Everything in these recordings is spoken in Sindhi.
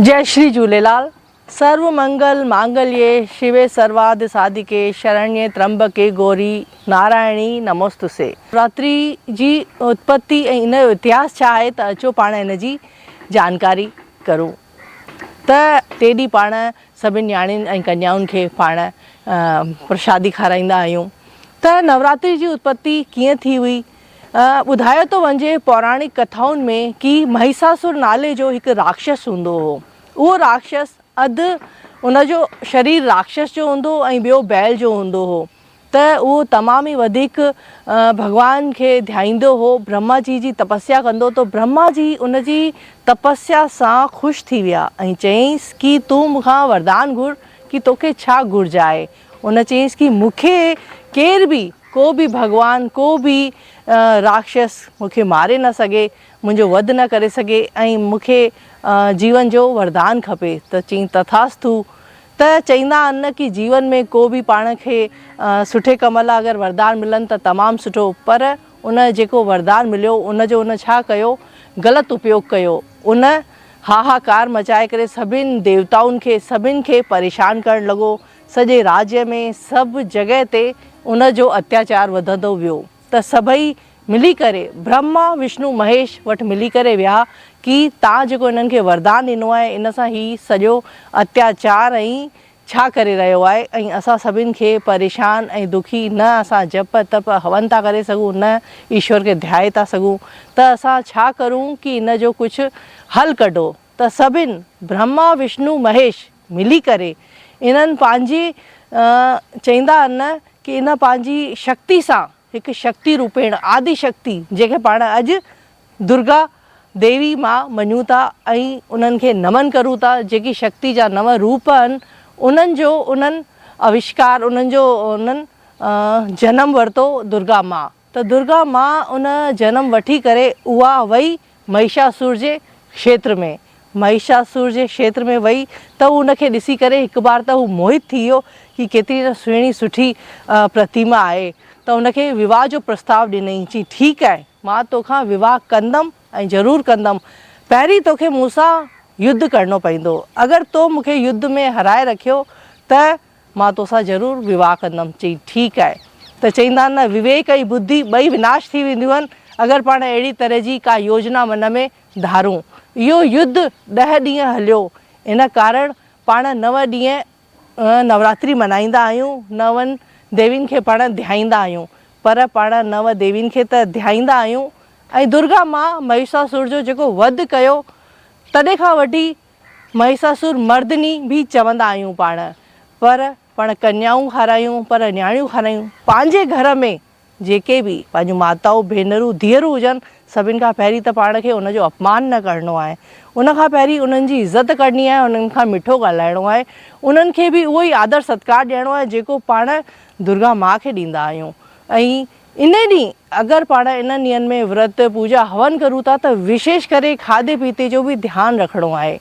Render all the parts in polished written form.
جئي شري جهوليلال سرو منگل مانگليي شوي سرواڌ ساڌڪي شرڻيي ترنبڪي گوري نارائڻي نموستسي. نوراتري جي اتپتي ۽ ان جو اتهاس ڇا آهي ته اچو پاڻ ان جي جانڪاري ڪرون ته ٽي ڏينهن پاڻ سڀن نياڻين ۽ ڪنيائن کي پاڻ پرشادي کارائيندا آهيون ته نوراتري جي اتپتي ڪيئن ٿي هئي ٻڌايو ٿو وڃي پوراڻڪ ڪٿائن ۾ ڪي مهيساسر نالي جو هڪ راڪشس هوندو هو. اهو راڪشس اڌ ان جو شرير راڪشس جو هوندو هو ۽ ٻيو بيل جو هوندو هو ته اهو تمام ئي وڌيڪ ڀڳوان کي ڌيائيندو هو برهما جي جي تپسيا ڪندو ته برهما جي ان جي تپسيا سان خوش ٿي ويا ۽ چيائينس ڪي تون مون کان وردان گهر ڪي توکي ڇا گهرج آهي ان چيائينس ڪي مون کي ڪير به ڪو به ڀڳوان، ڪو به راڪشس مون کي ماري نه سگهي، منهنجو وڌ نه ڪري سگهي ۽ مون کي جيون جو وردان کپي ته چيائين تٿاستو ته چئيندا آهن نه ڪي جيون ۾ ڪو به پاڻ کي سٺي ڪم لاء اگر وردان ملن ته تمام سٺو پر ان جيڪو وردان مليو ان جو ان ڇا ڪيو غلط اپيوگ ڪيو ان هاهاڪار مچائي ڪري سڀن ديوتائن کي سڀن کي پريشان ڪرڻ لڳو سڄي راجيه ۾ سڀ جڳهه تي ان جو اتياچار وڌندو ويو ته سڀئي ملي ڪري برهما وشنو مهيش وٽ ملي ڪري ويا ڪي تان جيڪو انهن کي وردان ڏنو آهي ان سان هي سڄو اتياچار ۽ ڇا ڪري رهيو آهي ۽ اسان سڀن کي پريشان ۽ دکي نه اسان جپ تپ هون ٿا ڪري سگهون نه ايشور کي ڌيائي ٿا سگهون ته اسان ڇا ڪرون ڪي ان جو ڪجهه حل ڪڍو ته سڀن برهما وشنو مهيش ملي ڪري انهن پنهنجي چئيندا آهن نه ڪي ان پنهنجي شڪتي سان هڪ شڪتي روپيڻ آدي شڪتي جنهن کي پاڻ اڄ درگا ديوي مان مڃون ٿا ۽ انهن کي نمن ڪرون ٿا جيڪي شڪتي جا نو روپ آهن انهن جو انهن اوشڪار انهن جو انهن جنم ورتو درگا مان ته درگا مان ان جنم وٺي ڪري اها وئي مهيشاسور جي کشيتر ۾. مهيشاسور جي کشيتر ۾ وئي ته هو ان کي ڏسي ڪري هڪ بار ته هو موهت ٿي ويو ڪي ڪيتري نه سهڻي سٺي پرتيما آهي ته ان کي وواهه جو پرستاو ڏنائين چي ٺيڪ آهي مان توکان وواهه ڪندم ۽ ضرور ڪندم پهرين توکي مون سان يڌ ڪرڻو پوندو اگر تو مون کي يڌ ۾ هرائي رکيو ته مان توسان ضرور وواهه ڪندم. چيائين، ٺيڪ آهي. ته چئيندا آهن نه، وويڪ ۽ ٻڌي ٻئي وناش ٿي وينديون آهن، اگر پاڻ اهڙي طرح جي ڪا يوجنا من ۾ ڌارون. اهو يڌ ڏهه ڏينهن هليو. ان ڪارڻ پاڻ نو ڏينهن نوراتري منائيندا آهيون، نون ديوين کي پاڻ ڌيائيندا آهيون. پر پاڻ نو ديوين کي ته ڌيائيندا آهيون ۽ درگا مان مهيشاسور جو جيڪو وڌ ڪيو، تڏهن کان وٺي مهيساسور مردني به چوندا آهيون پاڻ پر پاڻ ڪنيائون کارايون پر نياڻيون کارايون پنهنجي گهر ۾ جيڪي به پنهنجون ماتائون ڀينرون ڌيئرون هجن سڀن کان پهرين ته پاڻ کي ان جو اپمان نه ڪرڻو آهي ان کان پهرين انهن جي عزت ڪرڻي آهي انهن کان مٺو ڳالهائڻو آهي انهن کي به اهو ئي آدر ستڪار ڏيڻو آهي جيڪو پاڻ درگا ماء کي ڏيندا آهيون ۽ انهي ڏينهن اگر پاڻ انهن ڏينهن ۾ ورت، پوڄا، هون ڪرون ٿا ته وشيش ڪري کاڌي پيتي جو به ڌيان رکڻو آهي.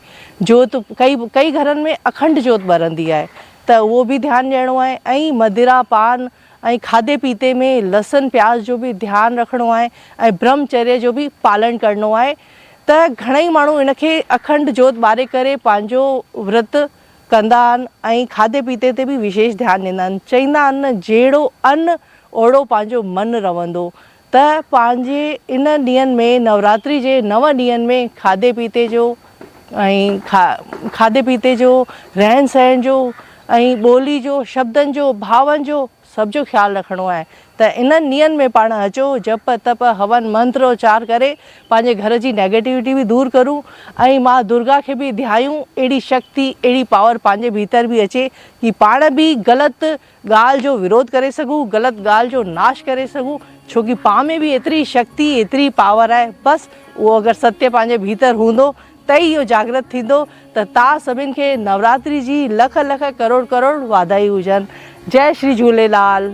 جوت ڪئي ڪئي گهرن ۾ اکنڊ جوت ٻرندي آهي ته اهو به ڌيان ڏيڻو آهي ۽ مدرا پان ۽ کاڌي پيتي ۾ لسن پياز جو به ڌيان رکڻو آهي ۽ برهمچريه جو به پالڻ ڪرڻو آهي ته گهڻئي ماڻهو ان کي اکنڊ جوت ٻاري ڪري پنهنجو ورت ڪندا آهن ۽ کاڌي پيتي تي به وشيش ڌيان ڏيندا آهن. چئيندا آهن نه جهڙو ان اوڙو پنهنجو من رهندو ته پنهنجي ان ڏينهن ۾ نوراتري جي نو ڏينهن ۾ کاڌي پيتي جو ۽ کاڌي پيتي جو رهن سهن جو ۽ ٻولي جو شبدن جو ڀاون جو سڀ جو خيال رکڻو آهي ته انهن ڏينهن ۾ پاڻ اچو جپ تپ هون منتر اچار ڪري پنهنجي گهر جي نيگيٽوٽي به دور ڪرون ۽ ماء درگا کي به ڌيايون اهڙي شڪتي اهڙي پاور پنهنجي ڀيتر به اچي ڪي پاڻ به غلط ڳالهه جو وروڌ ڪري سگهون غلط ڳالهه جو ناش ڪري سگهون ڇو ڪي پاڻ ۾ به ايتري شڪتي ايتري پاور آهي بس اهو اگر ستيه پنهنجي ڀيتر هوندو ته ئي اهو جاڳرت ٿيندو ته تان سڀن کي نوراتري جي لک لک ڪروڙ ڪروڙ واڌائي هجن جئي شري جهوليلال.